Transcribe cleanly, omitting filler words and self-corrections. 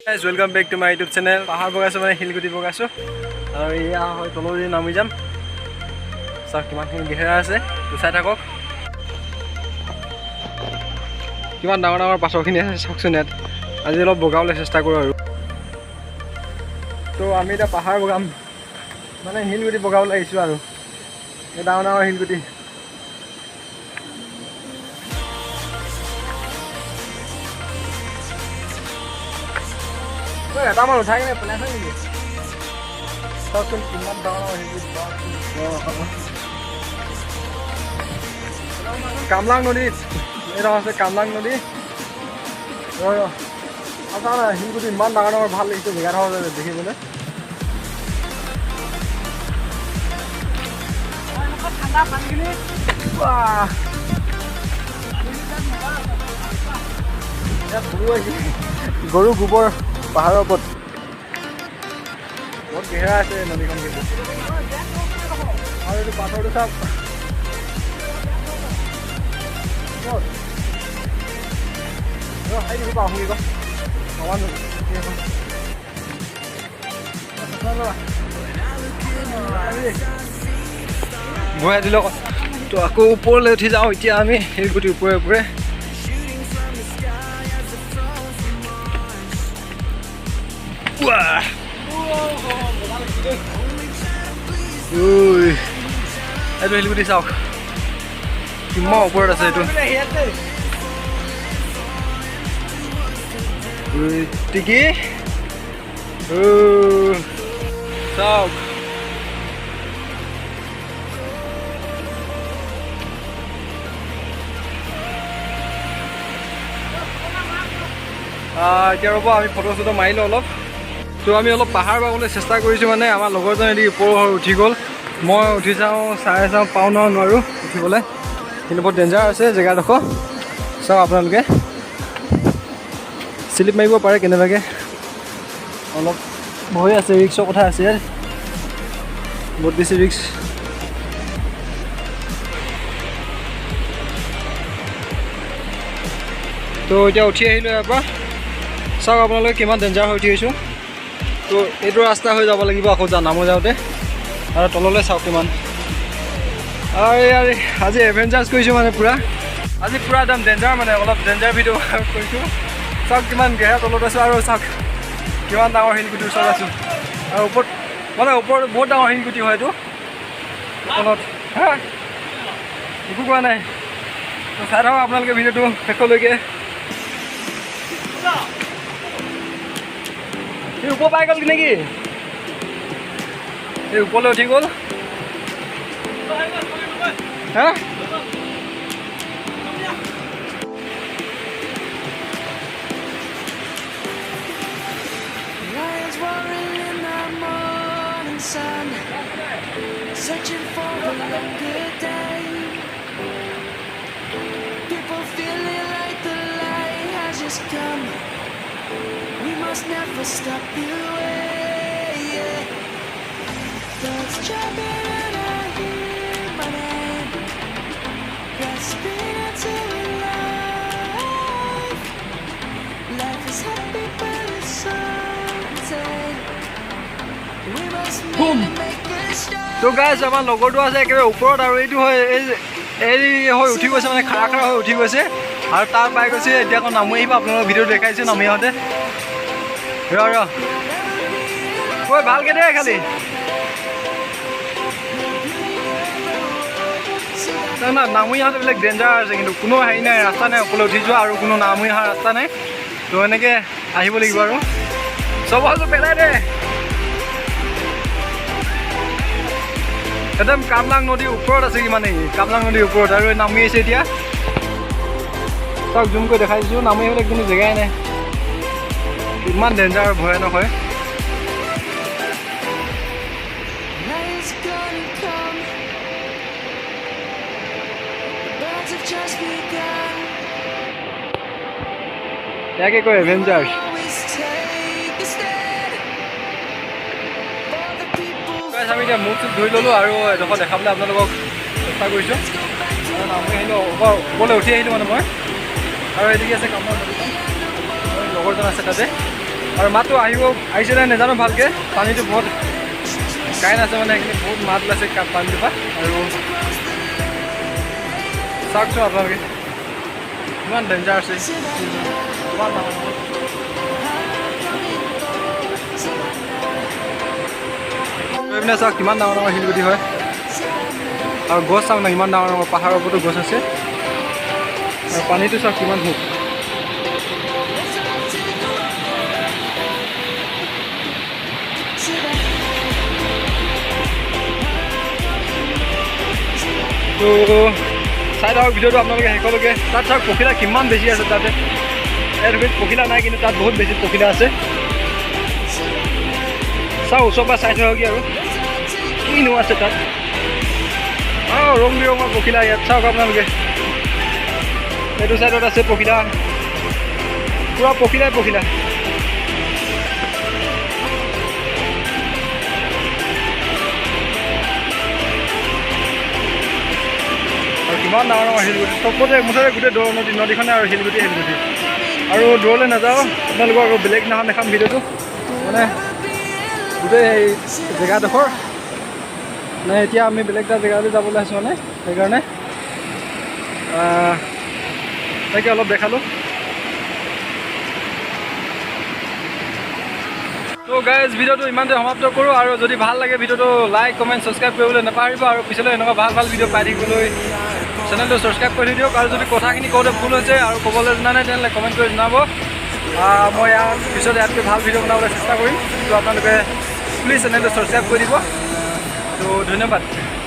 Guys, welcome back to my YouTube channel. পাহাৰ বগাইছোঁ, মানে শিলগুটি বগাইছোঁ আৰু এয়া হয় তললৈ নামি যাম। চাওক কিমানখিনি গেহেৰা আছে। তো চাই থাকক, কিমান ডাঙৰ ডাঙৰ পাথৰখিনি আছে চাওকচোন ইয়াত। আজি অলপ বগাবলৈ চেষ্টা কৰোঁ আৰু। তো আমি এতিয়া পাহাৰ বগাম, মানে শিলগুটি বগাবলৈ আহিছোঁ আৰু এই ডাঙৰ ডাঙৰ শিলগুটি। এটামান উঠাই কিনে পেলাইছে নেকি? চাওকচোন কিমান ডাঙৰ ডাঙৰ শিলগুটি। কামলাং নদীত এইটো আছে, কামলাং নদী। আচ্ছা, শিলগুটি ইমান ডাঙৰ ডাঙৰ, ভাল লাগিছে জেগাডোখৰ দেখিবলৈ। ইয়াত গৰু আহিছে, গৰু গোবৰ পাহাৰৰ ওপৰত। বহুত গেহেৰা আছে নদীখন কিন্তু। আৰু এইটো পাথৰটো চাওক। ঘূৰাই দিলে। তো আকৌ ওপৰলৈ উঠি যাওঁ এতিয়া আমি শিলগুটিৰ ওপৰে ওপৰে। এইটো শিলগুটি চাওক, কিমান ওপৰত আছে এইটো। টিকি চাওক। এতিয়া ৰ'ব, আমি ফটো চটো মাৰিলোঁ অলপ। তো আমি অলপ পাহাৰ বগাবলৈ চেষ্টা কৰিছোঁ, মানে আমাৰ লগৰজন এদি ওপৰ হৈ উঠি গ'ল। মই উঠি চাওঁ, চাই চাওঁ পাওঁ ন নোৱাৰোঁ উঠিবলৈ, কিন্তু বহুত ডেঞ্জাৰ আছে জেগাডোখৰ। চাওক আপোনালোকে, শ্লিপ মাৰিব পাৰে কেনেবাকৈ। অলপ ভয় আছে, ৰিক্সৰ কথা আছে, বহুত বেছি ৰিক্স। তো এতিয়া উঠি আহিলোঁ ইয়াৰ পৰা। চাওক আপোনালোকে কিমান ডেঞ্জাৰ হৈ উঠি আহিছোঁ। তো এইটো ৰাস্তা হৈ যাব লাগিব আকৌ নামো যাওঁতে। আৰু তললৈ চাওক কিমান। আৰু আজি এডভেঞ্চাৰ্ছ কৰিছোঁ, মানে পূৰা আজি পূৰা একদম ডেঞ্জাৰ, মানে অলপ ডেঞ্জাৰ ভিডিঅ' কৰিছোঁ। চাওক কিমান গেহেৰা তলত আছোঁ আৰু চাওক কিমান ডাঙৰ শিলগুটিৰ ওচৰত আছোঁ। আৰু ওপৰত, মানে ওপৰত বহুত ডাঙৰ শিলগুটি হয় এইটো। তলত হা একো কোৱা নাই। তো চাই থাকক আপোনালোকে ভিডিঅ'টো শেষলৈকে। এই ওপৰ পাই গ'ল নেকি? এই ওপৰলৈ উঠি গ'ল। হা, Lions roaring in the morning sun, searching for a longer day. People feeling like the light has just come. We must never stop the way. Yeah. Birds chirping and I hear my name, grasping into life. Life is happy, but it's so insane. We must Boom. merely make a start. তো guys, আমাৰ লগৰটো আছে একেবাৰে ওপৰত আৰু এইটো হয় এই এই হৈ উঠি গৈছে, মানে খাৰা খাৰা হৈ উঠি গৈছে আৰু তাৰ পাই গৈছে। এতিয়া আকৌ নামি আহিব, আপোনালোকৰ ভিডিঅ' দেখাইছোঁ নামি আহোঁতে। ৰ ৰ ঐ, ভালকৈ দে খালি। না, নামি আহোঁতে বেলেগ ডেঞ্জাৰ আছে কিন্তু, কোনো হেৰি নাই, ৰাস্তা নাই ওপৰলৈ উঠি যোৱা আৰু কোনো নামি অহা ৰাস্তা নাই। তো এনেকৈ আহিব লাগিব আৰু চব পেলাই দে। একদম কামলাং নদীৰ ওপৰত আছে, কি মানে কামলাং নদীৰ ওপৰত আৰু নামি আহিছে এতিয়া। চাওক, জুম কৰি দেখাই দিছোঁ। নামি আহিবলৈ কোনো জেগাই নাই, ইমান ডেঞ্জাৰ, ভয়ানক হয়। Light's gonna come. The birds have just begun. ইয়াকে কয় adventures. Always take a stand for the people. Guys, আমি এতিয়া মুখ চুখ ধুই ল'লোঁ আৰু এডোখৰ দেখাবলৈ আপোনালোকক চেষ্টা কৰিছোঁ। আৰু নামি আহিলোঁ, ওপৰলৈ উঠি আহিলোঁ মানে মই। আৰু এদিকে আছে কামলাং নদীখন আৰু লগৰজন আছে তাতে। আৰু মাতটো আহিছে নাই নাজানো ভালকৈ। পানীটো বহুত কাৰেণ্ট আছে, মানে সেইখিনি বহুত মাত ওলাইছে পানীটোৰ পৰা। আৰু চাওকচোন আপোনালোকে, ইমান ডেঞ্জাৰ আছে, ইমান ডাঙৰ। এইপিনে চাওক, কিমান ডাঙৰ ডাঙৰ শিলগুটি হয়। আৰু গছ চাওক না, ইমান ডাঙৰ ডাঙৰ পাহাৰৰ ওপৰতো গছ আছে। আৰু পানীটো চাওক কিমান সোঁত। Let's all take a walk. Savannah. তো চাই থাকক ভিডিঅ'টো আপোনালোকে শেষলৈকে। তাত চাওক, পখিলা কিমান বেছি আছে তাতে। ইয়াত পখিলা নাই, কিন্তু তাত বহুত বেছি পখিলা আছে। চাওঁ, ওচৰৰ পৰা চাই থৈ আৰু কিনো আছে তাত। অঁ, ৰং বিৰঙৰ পখিলা ইয়াত চাওক আপোনালোকে। এইটো চাইডত আছে পখিলা, পূৰা পখিলাই পখিলা। আৰু কিমান ডাঙৰ ডাঙৰ শিলগুটি চবতে, মুঠতে গোটেই দৌৰ নদী নদীখনে আৰু শিলগুটি শিলগুটি। আৰু দূৰলৈ নাযাওঁ, আপোনালোকক আকৌ বেলেগ দিনাখন দেখাম ভিডিঅ'টো। মানে গোটেই এই জেগাডোখৰ মানে এতিয়া আমি বেলেগ এটা জেগালৈ যাবলৈ আছোঁ, মানে সেইকাৰণে তাকে অলপ দেখালোঁ। তো গাইজ, ভিডিঅ'টো ইমানতে সমাপ্ত কৰোঁ। আৰু যদি ভাল লাগে ভিডিঅ'টো, লাইক, কমেণ্ট, ছাবস্ক্ৰাইব কৰিবলৈ নাপাহৰিব। আৰু পিছলৈ এনেকুৱা ভাল ভাল ভিডিঅ' পাই থাকিবলৈ চেনেলটো ছাবস্ক্ৰাইব কৰি থৈ দিয়ক। আৰু যদি কথাখিনি কওঁতে ভুল হৈছে আৰু ক'বলৈ জনা নাই, তেনেহ'লে কমেণ্ট কৰি জনাব। মই ইয়াৰ পিছত ইয়াতকৈ ভাল ভিডিঅ' বনাবলৈ চেষ্টা কৰিম। তো আপোনালোকে প্লিজ চেনেলটো ছাবস্ক্ৰাইব কৰি দিব। তো ধন্যবাদ।